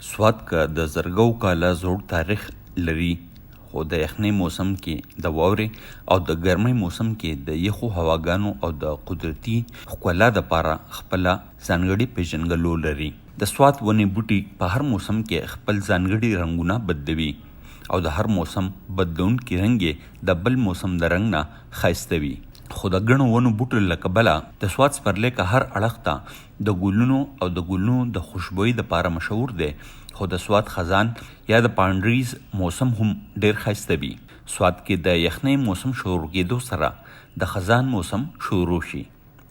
سوات که د زرګو کاله زوړ تاریخ لري، خو د یخنۍ موسم کې د واورې او د ګرمۍ موسم کې د یخو هواګانو او د قدرتي ښکلا دپاره خپله ځانګړې پېژندګلو لري. د سوات ونې بوټي په هر موسم کې خپل ځانګړي رنګونه بدلوي او د هر موسم بدلونکي رنګ یې د بل موسم د رنګ نه ښایسته وي. خو د ګڼو ونو بوټو له کبله د سوات سپرلی که هر اړخ ته د ګلونو او د ګلونو د خوشبويۍ دپاره مشهور دی، خو د سوات خزان یا د پانډریز موسم هم ډېر ښایسته وي. سوات کې د یخنۍ موسم شروع کېدو سره د خزان موسم شروع شي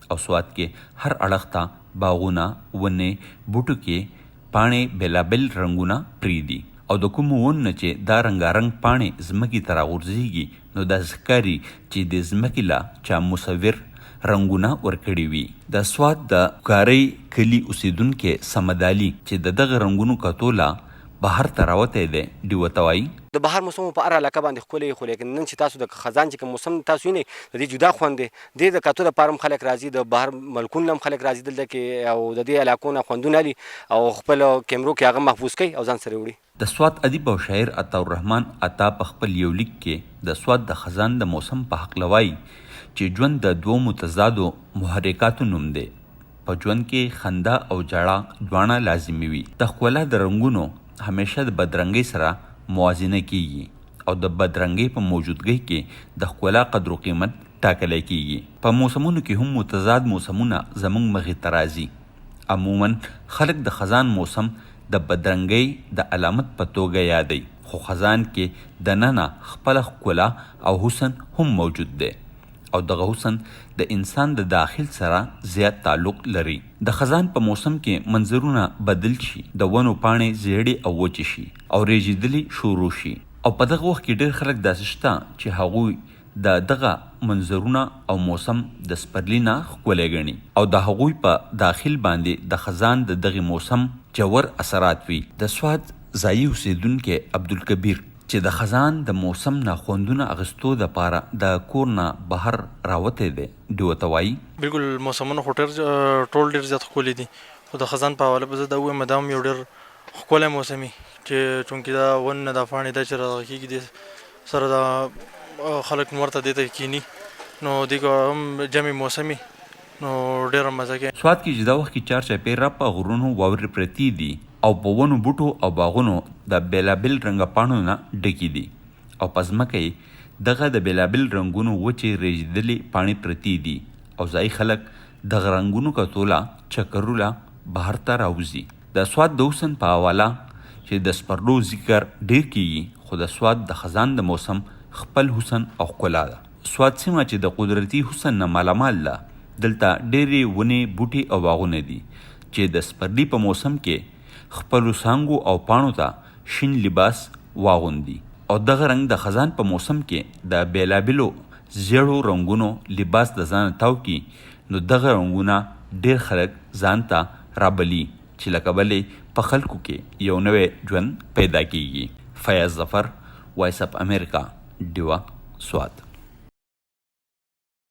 او سوات کې هر اړخ ته باغونه، ونې، بوټو کې پاڼې بېلابېل رنګونه پرېږدي او د کومو ونو نه چې دا رنګارنګ پاڼې ځمکې ته راغورځېږي نو داسې ښکاري چې دې ځمکې له چا مصور رنګونه ورکړي وي. د سوات د کوکارۍ کلي اوسېدونکی صمدعلي چې د دغه رنګونو کتو له بهر ته راوتی دی، ډیوه ته وايي. د بهار موسم په هره علاقه باندې ښکلی وي خو لیکن نن چې تاسو د خزان چې کوم موسم تاسو وینئ د دې جدا خوند دی، دې د کتو لپاره هم خلک راځي، د بهر ملکونو نه هم خلک راځي دلته کې او د دې علاقو نه خوندونه اخلي او خپل کیمرو کې هغه محفوظ کوي او ځان سره یې وړي. د سوات ادیب او شاعر عطاالرحمن عطا په خپل یو لیک کې د سوات د خزان د موسم په هکله وايي چې ژوند د دوو متضادو محرکاتو نوم دی. په ژوند کې خندا او ژړا دواړه لازمي وي. د ښکلا د رنګونو همېشه د بدرنګۍ سره موازنه کېږي او د بدرنګۍ په موجودګۍ کې د ښکلا قدر و قیمت ټاکلی کېږي. په موسمونو کې هم متضاد موسمونه زموږ مخې ته راځي. عموماً خلک د خزان موسم د بدرنګۍ د علامت په توګه یادوي، خو خزان کې دننه خپله ښکلا او حسن هم موجود دی او دغه حسن د انسان د داخل سره زیات تعلق لري. د خزان په موسم کې منظرونه بدل شي، د ونو پاڼې زیړې او وچې شي او ریژیدلې شروع شي او په دغه وخت کې ډېر خلک داسې شته چې هغوی د دغه منظرونه او موسم د سپرلي نه ښکلی ګڼي او د هغوی په داخل باندې د خزان د دغې موسم ژور اثرات وي. د سوات ځايي اوسېدونکی عبدالکبیر چې د خزان د موسم نه خوندونه اخیستو دپاره د کور نه بهر راوتی دی، ډیوه ته وايي. بلکل موسمونه خو ټیر ټول ډیر زیات ښکلي دي خو د خزان په حواله به زه دا ووایم دا هم یو ډیر ښکلی موسم وي چې چونکې دا ونه دا پاڼې دا چې راغه کېږي دې سره دا خلک نور ته دې ته کینی نو دې هم جمع موسم وي نو ډېره مزه کوي. سوات کې چې دا وخت کې چار چاپېره په غرونو واورې پرتې دي او په ونو بوټو او باغونو د بېلابېل رنګه پاڼو نه ډکې دي او په ځمکه یې دغه د بېلابېل رنګونو وچې رېږدېدلې پاڼې پرتې دي او ځايي خلک دغه رنګونو کتو له چکرو له بهر ته راوځي. د سوات د حسن په حواله چې د سپرلو ذکر ډېر کېږي خو د سوات د خزان د موسم خپل حسن او ښکلا ده. سوات سیمه چې د قدرتي حسن نه مالامال ده، دلته ډېرې ونې، بوټي او باغونه دي چې د سپرلي په موسم کې خپلو څانګو او پاڼو ته شین لباس واغوندي او دغه رنګ د خزان په موسم کې د بېلابېلو زېړو رنګونو لباس د ځانه تاو کړي نو دغه رنګونه ډېر خلک ځان ته رابلي چې له کبله یې په خلکو کې یو نوی ژوند پیدا کېږي. فیاض ظفر، وایس اف امریکا، ډیوه، سوات.